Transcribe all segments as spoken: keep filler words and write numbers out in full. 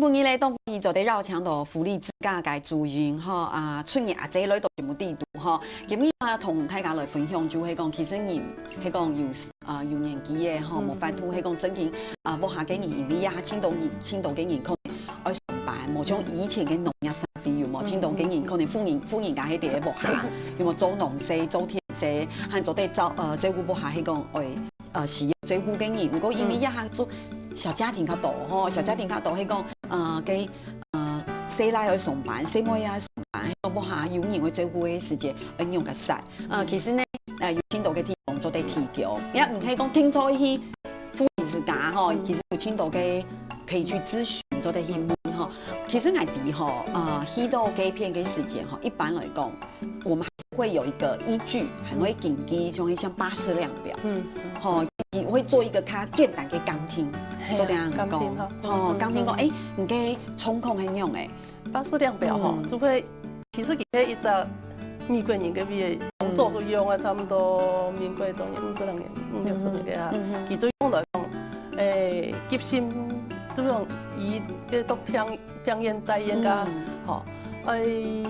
本日咧，當然做得邀請到婦女之家个主任吼，啊，春燕阿姊來到節目裡肚吼。今日啊，同大家來分享，就係講，其實人係講有啊有年紀个吼，無法度係講正經啊，屋下个人，因為也盡多人，盡多个人可能愛上班，無像以前个農業社會有無？盡多个人可能婦人婦人家係在屋下，有無做農事、做田事，還做得照呃照顧屋下，係講愛。 呃，需要照顧个人。毋過因為這下做小家庭較多吼，小家庭較多，係講呃个呃細倈愛上班，細妹也愛上班，係講屋下有人愛照顧个時節，愛仰結煞。呃，其實呢，呃，有盡多个地方做得提供，也毋係講定做去婦女之家吼，其實有盡多个可以去諮詢，做得去問吼。其實𠊎知吼，呃，去到該片个時節吼，一般來講，我們還是會有一個依據，還會根據像像巴氏量表，嗯，吼，你會做一個較簡單个鑑定，嘿啊，做得恁樣講，鑑定哈，吼，鑑定講，欸，你个狀況係仰仔？巴氏量表吼，就會，其實佢係一隻美國人个位，做就用啊，差不多民國多年，五十零年，五六十年个啊，佢就用來講，欸，急性，就用醫个到病病院、大院啊，吼，欸，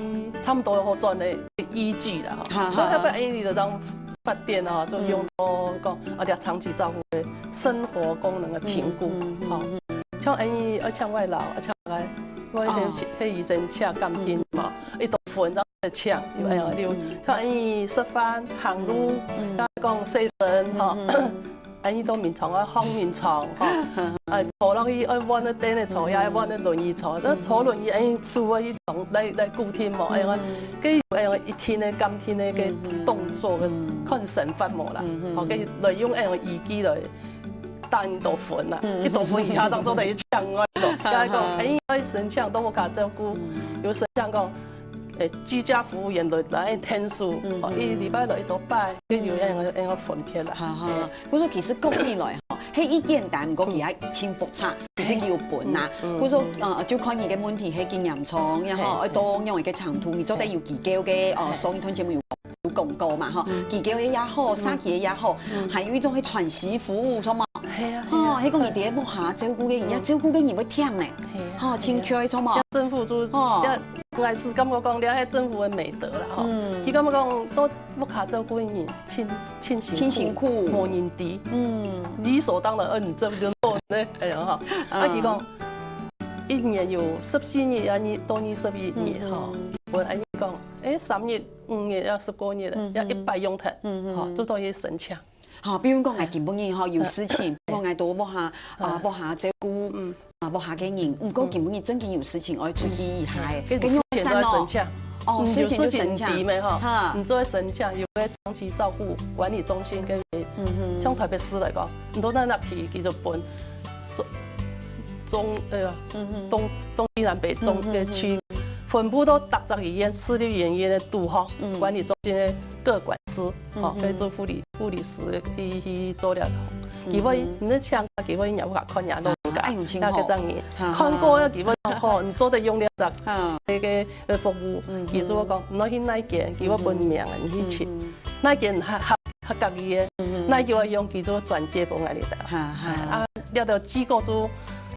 差不多好轉个依據啦，吼。哈哈。所以要不然你就當發電啊，就用到講，啊，這長期照顧个生活功能个評估，吼。像恁樣愛請外勞，愛請來，我迄个醫生請鑑定嘛，一到分，然後請，有哎呀，有像恁樣食飯、行路，啊講洗身，吼。 恁樣到眠床啊，放眠床，吼，啊，坐落去愛換个凳仔坐，也愛換个輪椅坐，那坐輪椅，哎，手啊，去動，來，來固定無，哎呀，該有哎呀，一定个、監定个个動作个，看生活無啦，吼，該來用哎呀，儀器來打一道分啦，一道分以後當做等於搶啊，該講，哎，愛申請都無卡照顧，有申請講， 誒，居家服務員來來天數，哦，一禮拜來一多擺，就有恁樣恁樣分別啦。哈哈，故所其實講起來吼，係已簡單，毋過其實真複雜，其實佢有分啊。故所呃，就看你个問題係幾嚴重，然後愛到仰仔个程度，你做得有機構个哦，上一段節目有有講過嘛吼，機構个也好，社區个也好，還有一種係喘息服務，著無？係啊，吼，係講你佇屋下照顧个人，也照顧个人會忝呢，吼，真𤸁，著無？政府就哦。 𠊎係感覺講，這係政府个美德啦，吼。嗯。佢感覺講，到屋下照顧人，真，真辛苦，真辛苦。無人知。嗯。理所當然，嗯，這就做呢，哎呀，吼。啊，佢講，一年有十四日啊，你到二十一日，吼。嗯。𠊎恁樣講，誒，三日、五日啊，十過日了，嗯。要一擺用忒，嗯。吼，做到一申請。 吼，比如講，𠊎今晡日吼有事情，比如講，𠊎到屋下，啊，屋下照顧，啊，屋下个人，毋過今晡日正經有事情愛出去一下，嗯。該你愛事前都愛申請。哦，嗯，事前就申請。有事情提咩吼？哈。你就愛申請，有个長期照顧管理中心跟，嗯哼。像台北市來講，你到那那去，佢就分中，中，哎呀，嗯哼。東，東西南北中，嗯哼哼。个區，分布到逐隻醫院、市立醫院个肚吼，嗯。管理中心个个管師。 吼，嗯哼。該做護理，護理師去，去做了。嗯哼。佢會，你請假，佢會入屋下看人老人家，啊，恁樣真好。那个正人，哈哈。看過了，佢會講，吼，你做得用這隻，嗯。該个，呃，服務，嗯哼。佢就會講，你去哪間，佢會分名啊，你去尋。嗯哼。哪間合，合，合格个，嗯哼。哪間愛用，佢就轉介分𠊎哩。哈哈。啊，這條機構就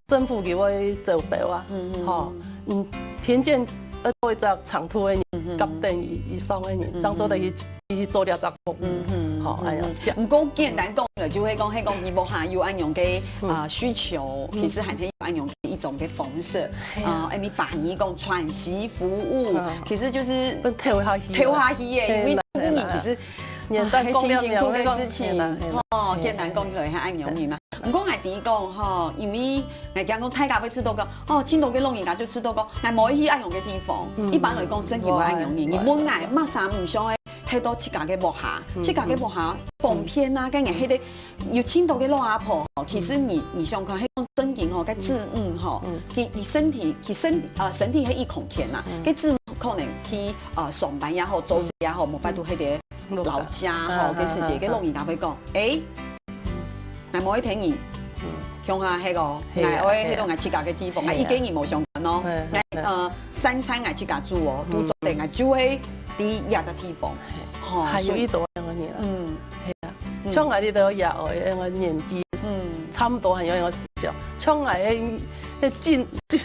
政府佢會招標啊，嗯哼。吼，嗯，評鑑愛到一隻程度个人，嗯哼。甲等以，以上个人，嗯哼。正做得去 去做這隻服務。嗯哼，吼，哎呀，嗯哼。毋過簡單講了，就係講，係講你屋下有恁樣个，嗯。啊，需求，嗯。其實還係有恁樣个一種个方式。係啊。啊，恁樣翻譯講喘息服務，嗯。其實就是分透下氣啊。透下氣耶，因為照顧人其實，嘿啦，嘿啦。啊，係真辛苦个事情。嘿啦，嘿啦，嘿啦。哦，簡單講起來，係恁樣个啦。 毋過𠊎知講吼，因為𠊎驚講大家會試著講，哦，盡多个老人家就試著講，𠊎無愛去恁樣个地方。嗯。一般來講，真經無恁樣个。哦，你問𠊎，麼儕毋想愛歇到自家个屋下，嗯。自家个屋下方便啊，嗯。跟人歇个有盡多个老阿婆吼，其實你，你想看，係講正經吼，該子女吼，嗯。佢，佢身體，佢身，呃，身體係已康健啦，嗯。該子女可能去，呃，上班也好，做事也好，無法度歇个 老家吼，嗯。該時節，嗯。該老人家會講，誒，𠊎無愛跈你，共下歇哦，係啊，𠊎愛歇到𠊎自家个地方，係啊。𠊎一個人無相干哦，嗯，嗯。𠊎，呃，三餐𠊎自家煮哦，嗯。都做得，𠊎就會在這隻地方。係。吼，還有一種恁樣个人啊。所以，嗯。係啊，嗯。像𠊎這兜也有恁樣个年紀，嗯。差不多還有恁樣个思想，像𠊎个，个進，進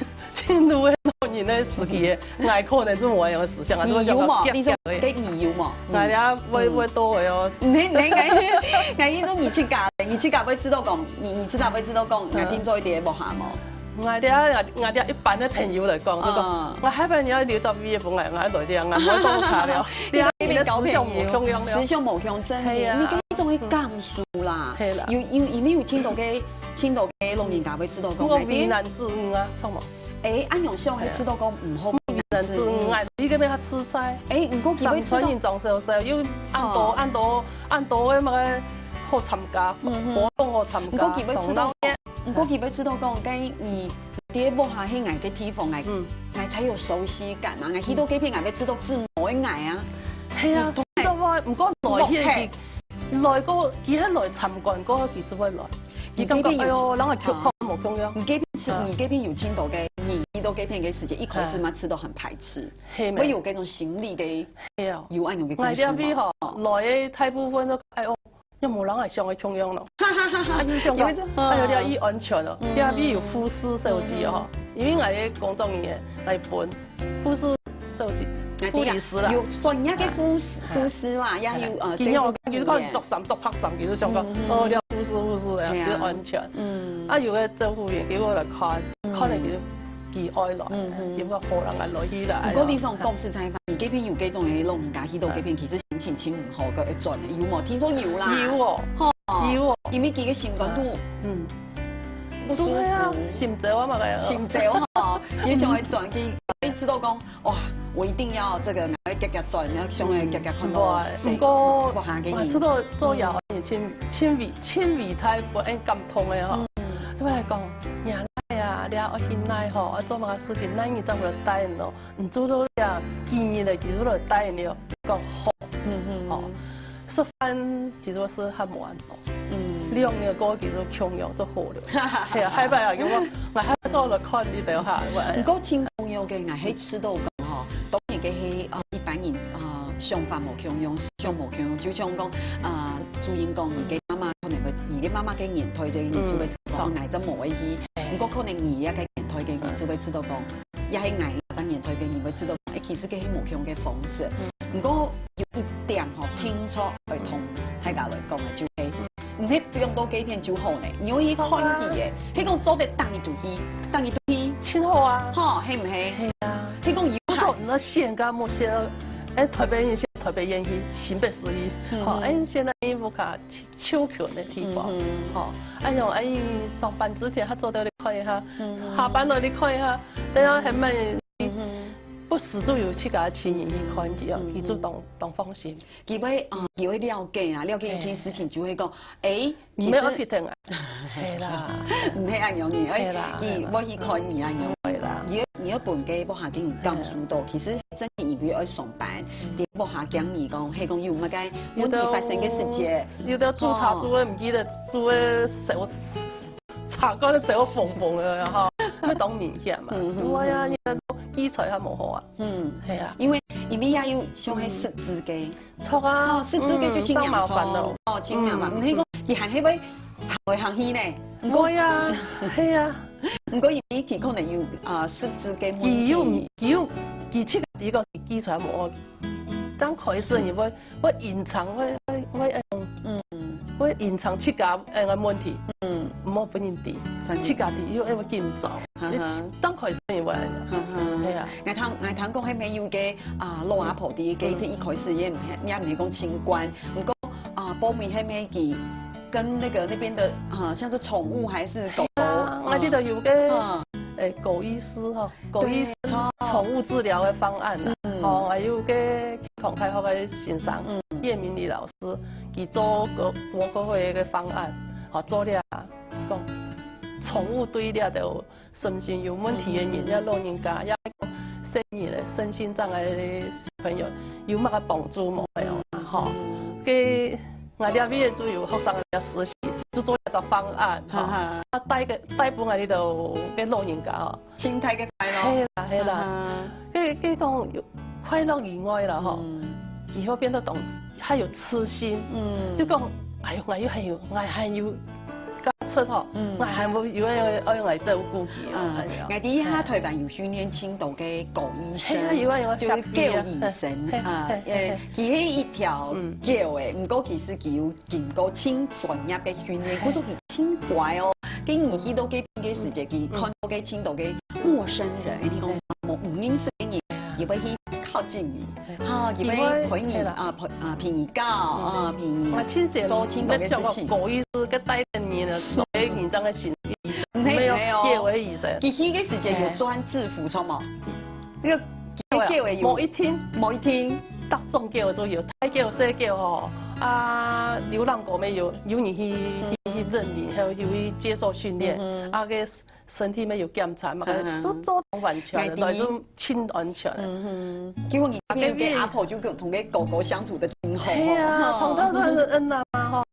進入个老人个時期个，𠊎可能就無恁樣个思想啊，你有無？就會想講，你說，該你有無？𠊎這會，會多个哦。你，你，𠊎，𠊎意思講你自家咧，你自家會知道講，你，你自家會知道講，𠊎定著一點無下無？𠊎這，𠊎這一般个朋友來講，就講，嗯。𠊎害怕你愛留十位个分𠊎，𠊎來這，𠊎毋會講較了。你都一邊交朋友，你的思想無共樣了。思想無共樣，真的，係啊。你該種个感受啦，係啦。有，有，有沒有聽到个，聽到个老人家會知道講，不過為難子女啊，著無？ 誒，恁樣想係知道講毋好為難子女。為難子女，𠊎這邊較自在。誒，毋過佢會知道，三川人種少少，有恁多，哦。恁多，恁多个麼个好參加，嗯哼。活動好參加，毋過佢會知道，當然。毋過佢會知道講，該你，你屋下係𠊎个地方，𠊎，嗯。𠊎才有熟悉感嘛，𠊎去到該片，𠊎會知道自我个𠊎啊。係啊，你懂，知道啊，毋過來去，屋下。佢來過，佢係來參觀過，佢就會來。 佢感覺，你該片有，哎喲，人个情況無共樣。你該片是，啊。你該片有聽到个，你去到該片个時節，一開始嘛，啊。知道很排斥，係咩？會有該種心理个，係啊。有恁樣个故事嗎？𠊎這位吼，哦。來个大部分都，哎喲，又無人會想个共樣咯。啊，又想講，因為這，哎喲，這位安全哦，嗯。這位有護士小姐哦，嗯。因為𠊎个工作人員來分 護士小姐，哎，護理師啦。對啊，有專業个護士，哎。護士啦，也有，呃，今天我看，這个有看著衫，著白衫，佢就想講，嗯，嗯。哦，你護士，護士，哎呀，係啊。就安全。嗯。啊，有个照顧員，結果來看，嗯。看了佢就幾愛來，嗯，嗯。結果好人啊，來去啦，毋過你想講實在話，你該片有該種个老人家去到該片，哎。其實心情真毋好，个會轉的，有無？聽說有啦。有哦。吼，有哦。因為佢个心肝肚，嗯。不舒服。對啊，心焦啊嘛，該个。心焦吼，你想愛轉去，你知道講， 哇，我一定要這個，𠊎愛遽遽轉，愛想愛遽遽看到，嗯，毋過，毋過，𠊎知道做爺哀真，真偉，真偉大，分人感動个吼。嗯。對𠊎來講，爺哀啊，你愛去哪吼，愛做麼个事情，哪日正會帶你咯？你做到這，今日个，佢就來帶你咯。講好，嗯，嗯。吼，食飯其實係較無安排。 嗯。兩日過去就共樣就好了。係啊，下擺啊，有無？𠊎還做了看你等下，我，毋過真重要个，𠊎係知道講吼，當然个係，呃，一般人，呃，想法無共樣，思想無共樣，就像講，呃，主任講，你个媽媽可能會，你个媽媽个年代个人就會知道，嗯。哦，𠊎正無會去。哎。毋過可能你這个年代个人就會知道講，也係𠊎這年代个人會知道，哎，其實个係無共个方式。嗯。毋過有一點吼，聽說愛同大家來講个，就係 毋係放到該片就好呢，你愛去看佢个，係講做得逐日都去，逐日都去，真好啊。吼，係毋係？係啊。係講有，不錯，你那線跟木線，哎，台北人線，台北人去，新北市去，嗯哼。吼，哎，現在你無卡，超近个地方，嗯哼。吼，哎喲，哎，上班之前，佢做得你看一下，嗯哼。下班了你看一下，等下還慢，嗯哼。不時就有自家个親人去看佢啊，嗯哼。佢就當，當放心。 佢會，啊，佢會了解啊，了解一件事情就會講，哎，毋係愛去聽啊。係啦。毋係恁樣个，哎，係啦，佢會去看你啊，係啦。你，你要分該屋下个人感受到，其實真正因為愛上班，嗯。你屋下驚你講，係講有麼个問題發生个時節，有的煮茶煮个毋記得煮个水 茶罐都洗到紅紅个，吼，會當明顯嘛。嗯哼。對啊，你个器材較無好啊。嗯。係啊。因為，因為也有像係失智个。著啊。哦，失智个就真嚴重。嗯，當麻煩咯。哦，真麻煩。嗯。毋係講，佢還係會行來行去呢。毋過，對啊，係啊。毋過，因為佢可能有，啊，失智个問題。佢有，佢有，佢自家知講佢器材無好，當開始佢會 會隱藏，會，會，會，嗯，會隱藏自家，呃，个問題，嗯，毋好分人知，真的。自家知，因為會緊張。哈哈。你當開始你會，哈哈。係啊。𠊎聽，𠊎聽講，該邊有个，啊，老阿婆在該片，嗯。一開始也毋係，也毋係講清官，毋過，啊，包尾該片佢跟那個那邊的，啊，像是寵物還是狗狗，係啊，啊。𠊎知道有个，嗯。誒，狗醫師吼， 狗醫生對，寵物治療个方案啦，嗯。吼，還有个健康開發个先生，嗯。葉明禮老師，佢做个博客會个方案，吼，做了，講寵物對了就身心有問題个人，嗯。也老人家，也細人个身心障礙个小朋友，有麼个幫助無个啊，吼。嗯。个 𠊎這位就有學生來實習，就做一隻方案，吼。哈哈。啊，帶个，帶分𠊎這兜个老人家，吼。心態个快樂。係啦，係啦。哈哈。个，个講有快樂以外啦，吼，嗯。以後變得懂，還有自信。嗯。就講，哎喲，𠊎又還有，𠊎還有，出吼，嗯。𠊎還無有愛愛愛來照顧佢哦，嗯，哎呀。𠊎知一下台灣有訓練盡多个狗醫生，嘿啊，有啊有啊，就係狗醫生啊，嘿嘿嘿，誒，佢係一條狗誒，毋過其實佢有經過盡專業个訓練，故所佢盡乖哦。跟你去到該片个時節，佢看到个盡多个陌生人，你講無毋認識个人，佢會去靠近你。 哈，佢會陪你，係啦。啊，陪，啊，陪你搞，啊，陪你做盡多个事情。𠊎親身也想過，狗醫師个帶領你呢，做一个緊張个心理醫生，嗯，嘿，沒有，沒有。業務醫生。佢去个時節有穿制服，著無？那個業務有。無一定。無一定。逐種業務都有，大業務、細業務吼，啊，流浪狗乜有，有你去，去，去認領，還有，有去接受訓練，嗯哼。啊，个 身體乜有檢查嘛，嗯哼。做做當完全个，𠊎知。來就盡安全个。嗯哼。結果你那邊有个阿婆就跟同个狗狗相處得盡好哦。係啊，從頭到尾都係恁樣嘛吼。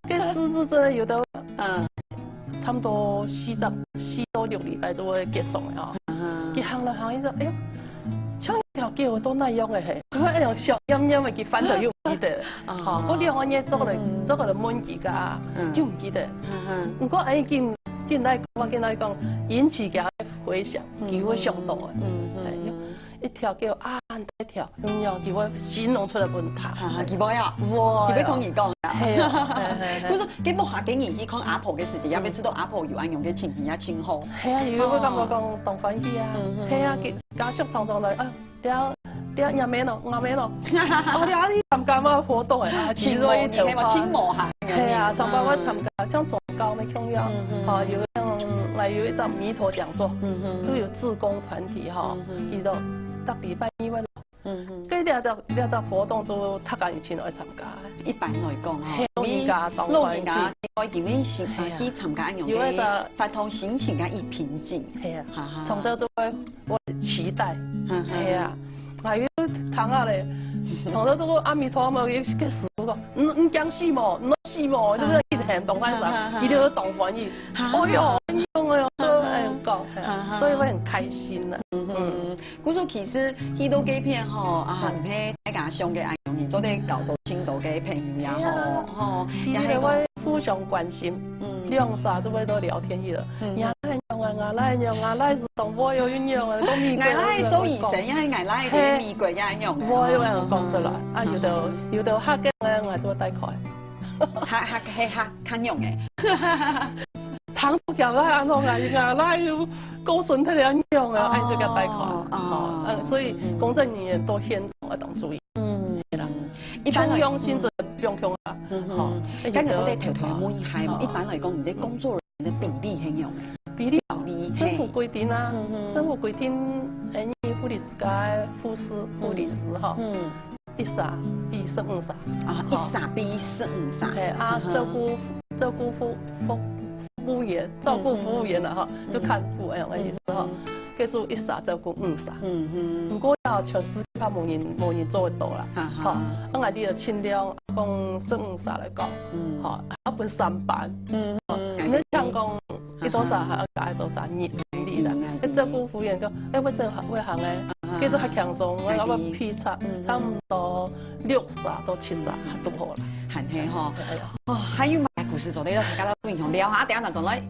該獅子真的有的，嗯。差不多四隻，四到六禮拜就會結束个吼。嗯哼。佢行來行去說，哎喲，像一條狗都那樣个嘿，怎麼哎喲小鳥鳥个，佢翻頭又毋記得。 哦。吼，過兩個月做了，嗯。做過了問佢个，嗯。就毋記得。嗯哼。毋過恁樣緊，緊來講，緊來講，引起佢个回想，嗯。佢會想到个。嗯哼。哎，一條狗啊，恁大條，有無有？佢會形容出來分佢聽。哈哈，佢會啊？會啊。佢會同你講啊？係啊，係，係，係。就係講，該無下个人去看阿婆个時節，也會知道阿婆有恁樣个情形，也盡好。係啊，佢會感覺講當歡喜啊。嗯哼。係啊，佢家屬常常來，啊， 這這阿妹咯，阿妹咯，哦，這你參加麼个活動誒？啊，其實一頭親無，係無？親無下。係啊，上班我參加，像宗教个共樣，嗯哼。吼，有像，來有一隻彌陀講座，嗯哼。就有志工團體吼，嗯哼。佢就逐禮拜二會來。嗯哼。該這隻這隻活動就大家一起來參加。一般來講吼，係，老人家，你，當然，老人家，你愛點樣先，係啊。啊，去參加恁樣个，有一隻活動心情較易平靜。係啊，哈哈。從頭到尾 我期待，嗯哼。係啊，𠊎又聽下咧，聽到這個阿彌陀佛，佢个師傅講，你你驚死無？你死無？就是一喊當開心，嗯哼。佢就當歡喜。哈。哎喲，你講哎喲，都恁樣講，係啊，嗯哼。所以會很開心的。嗯哼。嗯。故所其實去到該片吼，啊，嗯。毋係大家想个恁樣，你做得交到盡多个朋友呀，係啊。吼，吼，其實也係講，會互相關心，嗯。兩儕就會都聊天去了。嗯。你 哎呀，𠊎倈仔，𠊎倈仔係當會有營養啊，講美國，𠊎倈仔做醫生，也係𠊎倈仔在美國也營養个。會有人講出來，啊，有兜有兜客家个，𠊎就帶開。客客係客客養个。聽到佢个恁樣啊，𠊎倈仔又過身忒了營養啊，哎，就給佢帶開。哦，哦，嗯，所以公證人員都現場會當注意。 嗯，係啦，一般來，共樣性質，嗯。共樣啊，嗯哼。吼，該你做得偷偷問一下嘛，哦。一般來講，你个工作人員个比例係仰般？比例，比例，政府規定啊，嘿。政府規定，哎，你護理之家、護士、護理師吼，嗯。一儕比十五儕。啊，吼。一儕比十五儕。嘿，啊，嗯哼。照顧，照顧服，服，服務員，照顧服務員啦，吼，嗯。就看護，哎，我意思吼。嗯。 叫做一儕照顧五儕。嗯哼。毋過啦，全世界無人，無人做得到啦。哈哈。吼，啊，𠊎兜就盡量講算五儕來講。嗯。吼，啊，分三班。嗯，嗯，你像講，一多儕還愛加一多儕人力啦。嗯，嗯，嗯。照顧服務員講，哎，𠊎這會行誒，啊哈。叫做較輕鬆，𠊎愛配差，嗯，嗯。差不多六儕到七儕，嗯。都好啦。還係吼。哎呀。哦，還有麼个故事做得了，大家來分享聊下，等下再轉來。